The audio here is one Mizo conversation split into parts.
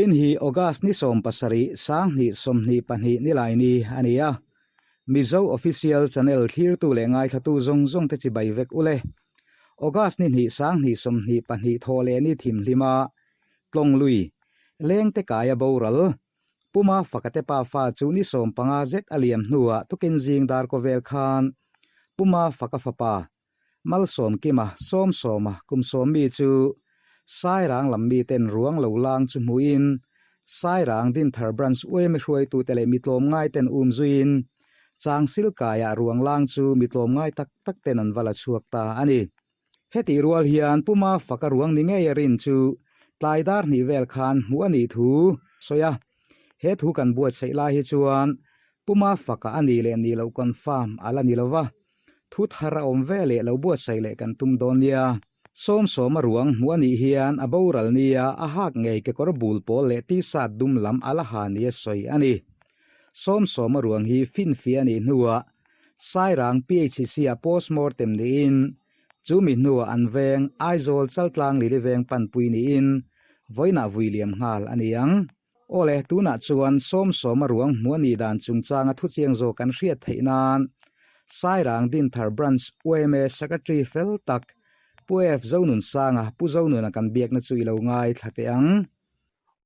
Vawiin hi August ni 17, 2022 Nilaini a ni a. Mizo Official Channel thlirtu leh ngaithlatu zawng zawng te chibai vek ule. August ni hnih 2022 thawh leh ni thimhlima Tlawnglui, Lengte kaia boral, Puma Fakate pa fa chu ni 15 zet a liam hnuah tukin zing dar kawvel khan Puma Faka fapa Malsawmkima, Sawmsawma, kum sawmmi chu Sairang lam miten ruang lo lang chu hmuhin Sairang Dinthar Branch uaimi hruaitute leh mi tlawmngaiten um zuiin Changsilkaiah ruang lang chu mi tlawmngai tak tak ten an va la chhuak ta a ni. Hetih rual hian Puma faka ruang ni ngei a rin chu tlai dar hnih vel khan hmuh a nih thu sawi a. He thu kan buatsaih lai hi chuan Puma faka a nih leh nih loh confirm a la ni lo va, thu thar a awm ve leh lo buatsaih leh kan tum dawn nia. Sawmsawma ruang hmuh a nih hian a boral nia a hak ngei kekawr bul pawl leh t-shirt dum lam a la ha nia sawi a ni. Sawmsawma ruang hi finfiah a nih hnuah Sairang PHC-ah postmortem niin chumi hnuah an veng Aizawl Chaltlang Lili veng panpui niin vawiinah vui liam nghal a ni ang. Awle, tunah chuan Sawmsawma ruang hmuh a nih dan chungchanga thuchiang zawk kan hriat theih nan Sairang Dinthar Branch yma Secretary fel tak Pu F Zonunsanga Pu Zonuna kan biakna chu i lo ngaithla teh ang.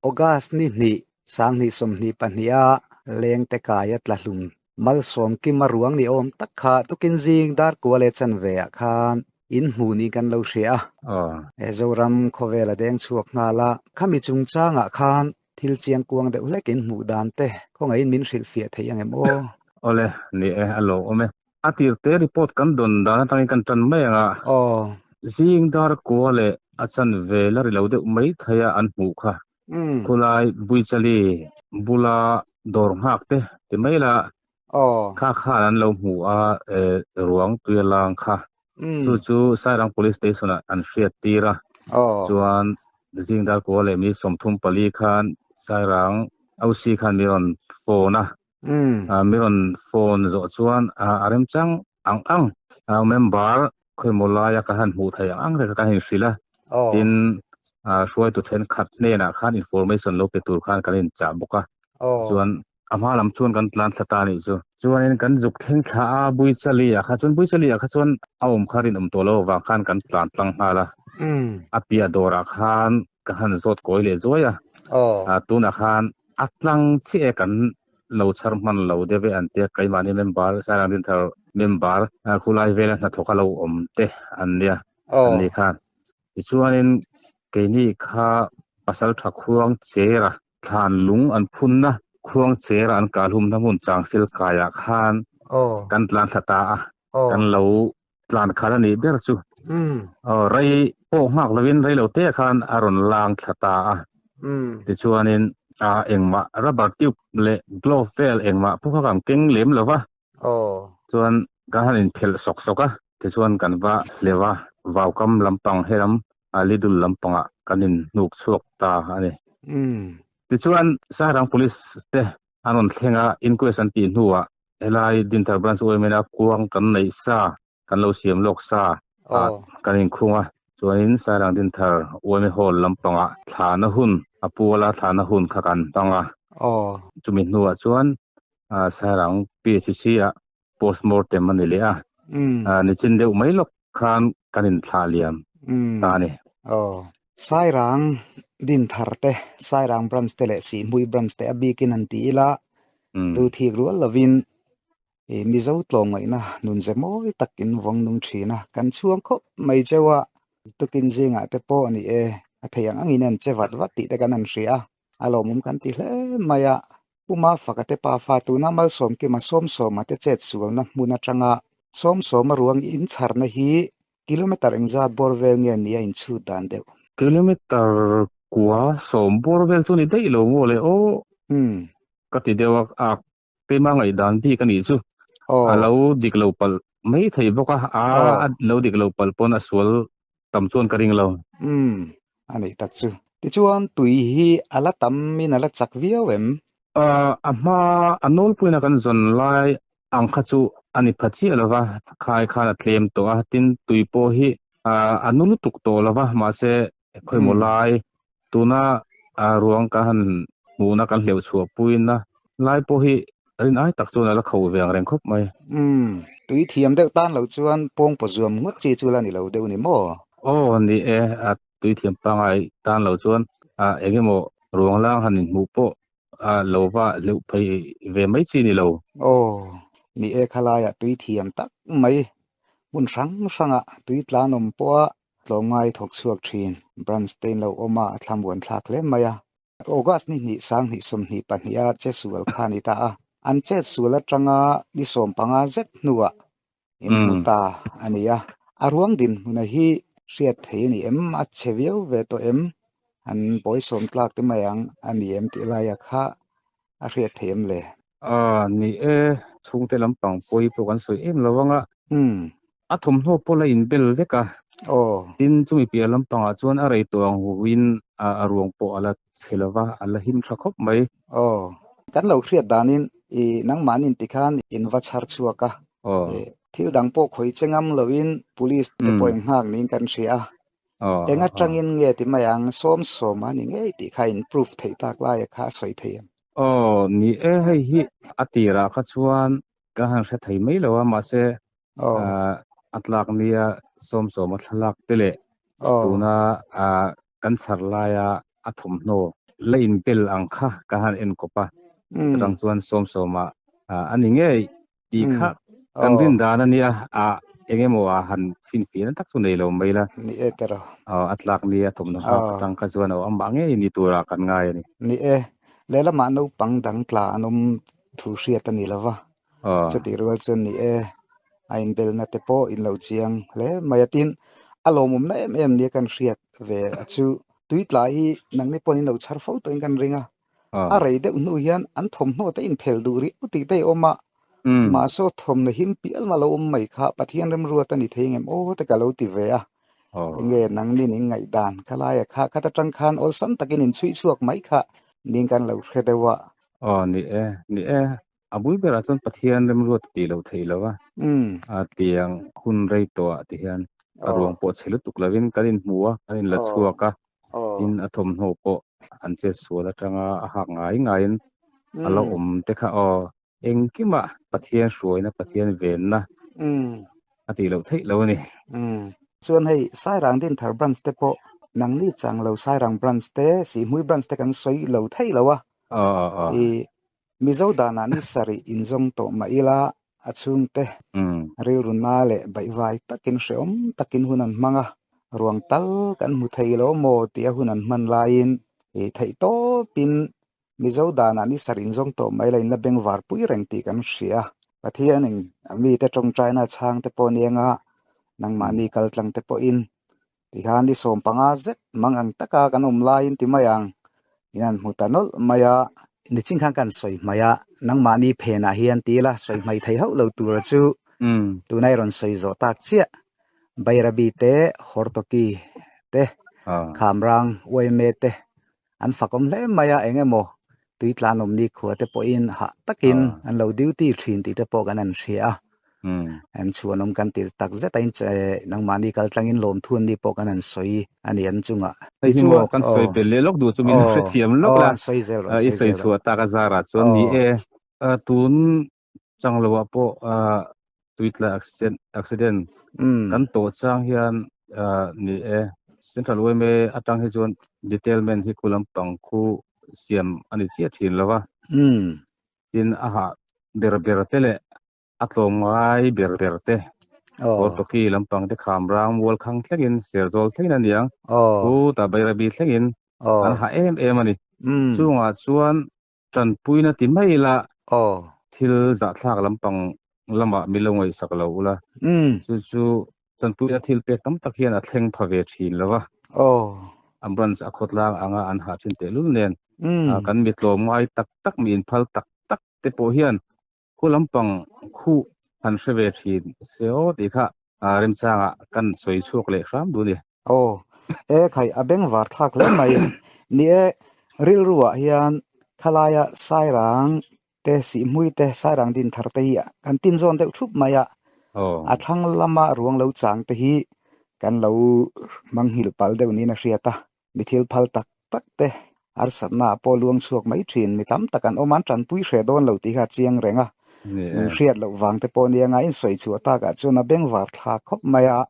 August ni hnih, 2022 a lengte kaia tla hlum Malsawmkima ruang ni awm tak kha tukin zing dar kua leh chanve ah khan in hmuh niin kan lo hria a. He Zoram khawvel a deng chhuak nghal a, khami chungchangah khan thil chiang kuang deuh hlek in hmuh dan te khawngaihin min hrilhfiah thei ang em aw? Awle, ni e, a lo awm e. A tir te report kan dawn dan atangin kan tan mai ang a. Zing dar kua leh a chanve la ri lo deuh mai thei a an hmuh kha. Khulai Buichali bula dawr nghak te ti mai la kha khan an lo hmu a ruang tui a lang kha. Chu chu Sairang Police Station ah an hriat tir a. Chuan zing dar kua leh mi 34 khan Sairang OC khan mi rawn phone a. Mi rawn phone zawh chuan a remchang ang ang member khawimaw laia ka han hmuh theih ang ang te kha ka han inhrilh a. Tin, hruaitu thenkhat hnenah khan information lo pe tur khan kan inchah bawk a. Chuan a hma lam chuan kan tlan thla ta a nih chu. Chuanin kan zuk thleng thla a Buichali ah kha chuan Buichali ah kha chuan a awm kha rinawm tawh lo avang khan kan tlan tlang nghal a. A piah dawrah khan ka han zawt kawi leh zuai a. Tunah khan A tlang chiah e kan lo chhar hman lo deuh e an tia keimahni member Sairang Dinthar member khulai vela hnathawk a lo awm te an nia an ni khan. Tichuanin keini kha pasal tha khuang chera thlan lung an phunna khuang chera an kalhumna hmun changsil kaiah khan kan tlan thla ta a kan lo tlan khat a nih ber chu. Aw rei pawh nghak lovin rei lo te khan a rawn lang thla ta a. Tichuanin a engmah rubber tube leh glove vel engmah pawh kha kan keng lem lo va. Chuan kan han inphelh sawk sawk a, tichuan kan va hleuh a, vaukam lampang helam Lidl lampangah kan inhnuk chhuak ta a ni. Tichuan Sairang Police te an rawn thleng a, inquest an tih hnuah Helai Dinthar Branch UMN a kuang kan neih sa, kan lo siam lawk sa a kan inkhung a. Chuanin Sairang Dinthar UMA Hall lampangah thlahna hun, a puala thlahna hun kha kan hmang a. Chumi hnuah chuan Sairang PHC ah postmortem a ni leh a. Nichin deuh mai lawk khan kan inthlah liam ta a ni. Sairang Dinthar te, Sairang Branch te leh Sihhmui Branch te a bikin an ti ila, Tu thik rual lovin i Mizo tlawmngaihna nunze mawi takin vawng nung thin a, kan chhuang khawp mai cheu a, tukin zingah te pawh ni e, a thei ang angin an che vat vat tih te kan han hria a, a lawmawm kan ti hle mai a. Pu Mafaka te pafa tuna Malsawmkima Sawmsawma te chet sualna hmun atanga Sawmsawma ruang inchharna hi kilometer engzat bawr vel nge nia inchhut dan deuh? Kilometer kua sawm bawr vel chu ni daih lo maw le aw. Ka ti deuh a, a keimah ngaihdan bik a nih chu. A lo dik lo palh mai thei bawk a, a lo dik lo palh pawn a sual tam chuan ka ring lo. Umm, a nih tak chu. Tichuan tui hi a la tam in a la chak viau em? A hma a nawlpuina kan zawn lai ang kha chu a ni pha chiah lo va, khai khan a tlem tawh a, tin tui pawh hi a nu lutuk tawh lo va, mahse khawimaw lai tuna A ruang ka han hmuhna kan hleuh chhuah puina lai pawh hi rin ai tak chuan a la kho ve ang reng khawp mai. Umm, tui thiam deuh tan lo chuan pawngpaw zuam ngawt chi chu la ni lo deuh ni maw? Aw ni e, a tui thiam pangngai tan lo chuan a eng emaw ruang lang han inhmuh pawh a lo va hleuh phei ve mai chi ni lo. Aw, ni e khalaiah tui thiam tak mai hmun hrang hrangah tui tlan awm pawha tlawmngai thawk chhuak thin branch te in lo awm a, a thlamuan thlak hle mai a. August ni hnih 2022 a che sual kha a ni ta a, an chet sual atanga ni 15 zet hnuah in hmu ta a ni a. A ruang dinhmuna hi hriat thei a ni em? A chhe viau ve tawh em? An bawisawm tlak te mai ang a ni em tih laia kha a hriat thei em le? A ni e, chhungte lampang pawi pawh kan sawi em lo ang a. A thawmhnaw pawh la inbel vek a. Tin, chumi piah lampangah chuan a rei tawh ang huin a ruang pawh a la chhe lo va, a la him tha khawp mai. Aw, kan lo hriat danin i nangmahnin tikhan in va chhar chhuak a. Thil dang pawh khawi che ngam loin police te pawh in nghak niin kan hria a. Eng atangin nge ti mai ang, sawm sawm a ni ngei tih kha in proof theih tak laia kha a sawi thei em? Aw, ni e, hei hi a tirah kha chuan ka han hre thei mai lo a, mahse a tlak nia sawm sawm a thlalak te leh tuna kan chhar laia a thawmhnaw la inbel ang kha ka han en kawp a, chutang chuan sawm sawma a ni ngei tih kha kan rin dan a nia, a eng emaw a han finfiahna tak chu nei lo mai la. Ni e tiraw. Aw, a tlak nia thawmhnaw hak atang kha chuan aw amah ngei ni turah kan ngai a ni. Ni e, lehlamah naupang dang tla an awm thu hriat a ni lo va, chutih rual chuan ni e, a inbelna te pawh in lo chiang hle mai a. Tin, a lawmawmna em em nia kan hriat ve a chu, tui tla hi nangni pawhin in lo chhar fo tawhin kan ring a, a rei deuh hnu hian an thawmhnaw te inphel duh riau tih te a awm a, mahse thawmhnaw him pial ma lo awm mai kha Pathian remruat a ni thei ngem aw te ka lo ti ve a, enge nangni ning ngaihdan kha laia kha khat atang khan awlsam takin inchhuih chhuak mai kha ning kan lo hre deuh a. Aw ni e, ni e, a bul berah chuan Pathian remruat a tih loh theih lo a, a tiang hun rei tawhah ti hian a ruang pawh chhe lutuk lovin kan inhmu a, kan inla chhuak a, tin a thawmhnaw pawh an chet sual atanga a hak ngai ngaiin a la awm te kha aw engkimah Pathian hruaina Pathian venna a tih loh theih lo a ni. Chuan hei Sairang Dinthar branch te pawh nangni chang lo Sairang branch te Sihhmui branch te kan sawi lo thei lo a. I Mizo danah ni sarih inzawng tawh mah ila a chhungte rilru na leh baihvai takin hrehawm takin hun an hmang a, ruang tal kan hmu thei lo maw tia hun an hman laiin i theih tawpin Mizo danah ni sarih inzawng tawh mah ila inla bengvar pui reng tih kan hria. Pathianin mite tawngtaina chhangte pawh anianga nangmahni kaltlangte pawhin Tihian ni 15 zet mang ang taka kan awm laiin ti mai ang in an hmu ta nawlh mai a. Nichin khan kan sawi hmai a, nangmahni phenah hian ti ila sawi hmai thei hauh lo tura chu tuna i rawn sawi zawh tak chiah. Bairabi te, Hortoki te, Khamrang Uaime te an fakawm hle mai a, eng emaw tui tlan awm nikhua te pawhin hah takin an lo duty thin tih te pawh kan han hria a, an chhuanawm kan ti tak zet a in nangmahni kal tlangin lawmthu an ni pawh kan han sawi a ni an chungah. Hei hi maw kan sawi belh leh lawk duh chu min hrethiam lawk la, i sawi chhuah tak a zarah chuan ni e, tun chang loah pawh tui tla accident accident kan tawh chang hian ni e Central YMA atang hi chuan detailment hi khu lampang khu siam a ni chiah thin lo a. Tin a hah ber ber te leh a tlawm ngai ber ber te Hortoki lampang te kham rang mual khang thlengin Serzawl thlengin a niang khu ta Bairabi thlengin an hah em em a ni. Chungah chuan Tanpuina ti mai ila thil zahthlak lampang lamah min lo ngaihsak lo ula, chu chu tanpuina thil pek tam tak hian a thleng pha ve thin lo va. A branch a khawtlang anga an hah thin tehlul nen kan mi tlawm ngai tak tak, mi inphal tak tak te pawh hian Khu lampang khuh han hre ve thin se aw tih kha remchangah kan sawi chhuak leh hram duh a ni. Aw, e khai a bengvar thlak hle mai. Ni e, rilruah hian khalaia Sairang te Sihhmui te Sairang Dinthar te hi kan tin zawn deuh thup mai a, a thlang lama ruang lo chang te hi kan lo manghilh palh deuh niin a hriat a, mi thil phal tak tak te. Harsatna ah pawh luang chhuak mai thin. Mi tam tak an awm a, an tanpui hreh dawn lo tih kha a chiang reng a. In hriat loh vang te pawh nia nga in sawi chhuah takah chuan a bengvar thlak khawp mai a.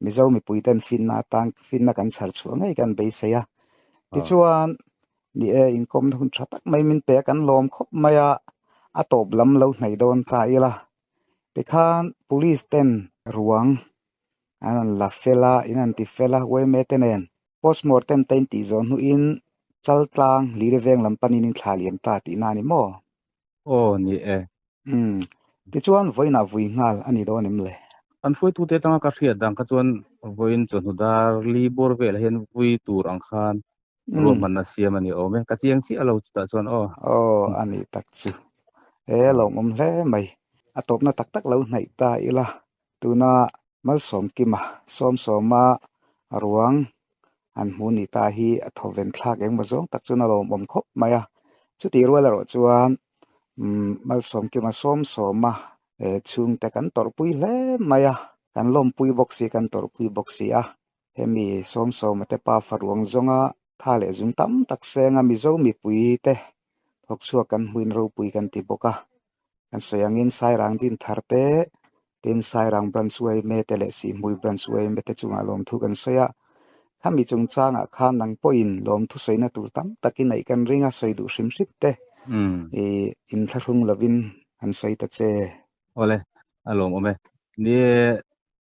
Mizo mipui ten finna atan finna kan chhar chhuah ngei kan beisei a. Tichuan, ni e, inkawmna hun tha tak mai min pe a, kan lawm khawp mai a, a tawp lam lo hnaih dawn ta ila. Tikhan police ten ruang an han la fel a, in han ti fel a, yma te nen postmortem te in tih zawh hnuin Chaltlang Lire veng lam panin in thla liam ta tihna a ni maw? Aw, ni e. Umm, tichuan vawiinah vui nghal a ni dawn em le? Kan hruaitute atanga ka hriat dan kha chuan vawiin chawhnu dar li bawr velah hian vui tur ang khan ruahmanna siam a ni awm e. Ka chiang chiah lo chutah chuan aw. Aw, a nih tak chu. E, lawmawm hle mai. A tawpna tak tak lo hnaih ta ila. Tuna Malsawmkima, Sawmsawma ruang an hmu ni ta hi a thawven thlak engmaw zawng tak chuan a lawmawm khawp mai a. Chutih rual erawh chuan Malsawmkima, Sawmsawma chhungte kan tawrhpui hle mai a. Kan lawmpui bawk si, kan tawrhpui bawk si a. Hemi Sawmsawma te pa faruang zawnga tha leh zung tam tak senga Mizo mipui te thawk chhuak kan hmuin ropui kan ti bawk a. Kan sawi angin Sairang din thar te, tin Sairang Branch yma te leh Sihhmui Branch yma te chungah lawmthu kan sawi a. Khami chungchangah khan nang pawhin lawmthu sawina tur tam takin aih kan ring a, sawi duh hrim hrim te i inthlahrung lovin han sawi ta che. Awle, a lawmawm e. Ni e,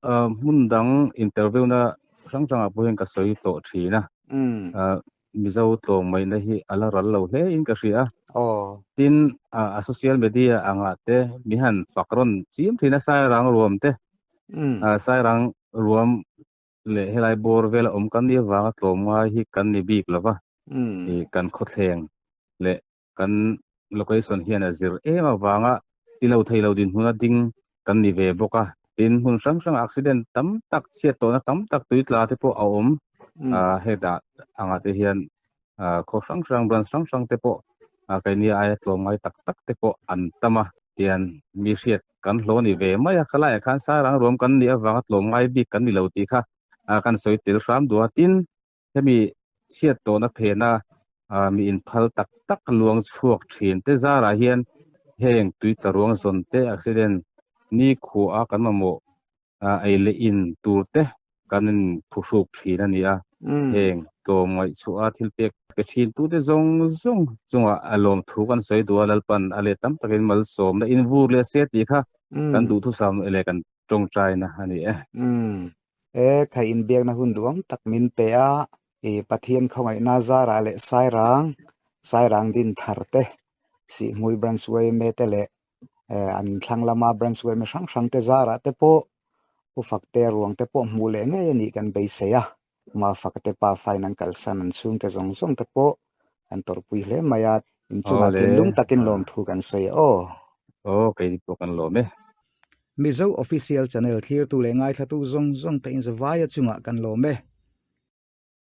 hmun dang interview na hrang hrangah pawh hian ka sawi tawh thin a. Mizo tlawmngaihna hi a la ral lo hle in ka hria a. Tin, a social media angah te mi han fak rawn chim thin a, Sairang ruam te, Sairang ruam leh helai bawr vela awm kan nih avanga tlawmngai hi kan ni bik lo va. Kan khawthleng leh kan location hian a zir em avanga ti lo thei lo dinhmun a ding kan ni ve bawk a. Tin, hmun hrang hrang accident tam tak, chhiat tawhna tam tak tui tla te pawh a awm. Hetah angah te hian khaw hrang hrang, branch hrang hrang te pawh keini aia tlawmngai tak tak te pawh an tam a. Tian mi hriat kan hlawh ni ve mai a, khalaiah khan Sairang ruam kan nih avanga tlawmngai bik kan ni lo tih kha kan sawi tel hram duh a. Tin, Hemi chhiat tawhna phena mi inphal tak tak luang chhuak thin te zarah hian heng tui tla ruang zawn te, accident ni khuah a kan mamawh ei leh in tur te kan in phuhruk thin a ni a. Heng tlawm ngaihchhuah a thil pek pe thin tu te zawng zawng chungah a lawmthu kan sawi duh a, Lalpan a let tam takin malsawmna in vur leh se tih kha kan duhthusam leh kan tawngtaina a ni e. E, kha inbiakna hun duam tak min pe a, i Pathian khawngaihna zarah leh Sairang, Sairang din thar te, Sihhmui Branch yma te leh an thlang lama Branch yma hrang hrang te zarah te pawh Pu Fakte ruang te pawh hmuh leh ngei a nih kan beisei a, Mafaka te pa fain an kalsan an chhungte zawng zawng te pawh kan tawrhpui hle mai a, inchungah thinlung takin lawmthu kan sawi a aw. Aw, kei pawh kan lawm e. Mizo Official Channel thlirtu leh ngaithlatu zawng zawng te inzavaia chungah kan lawm e.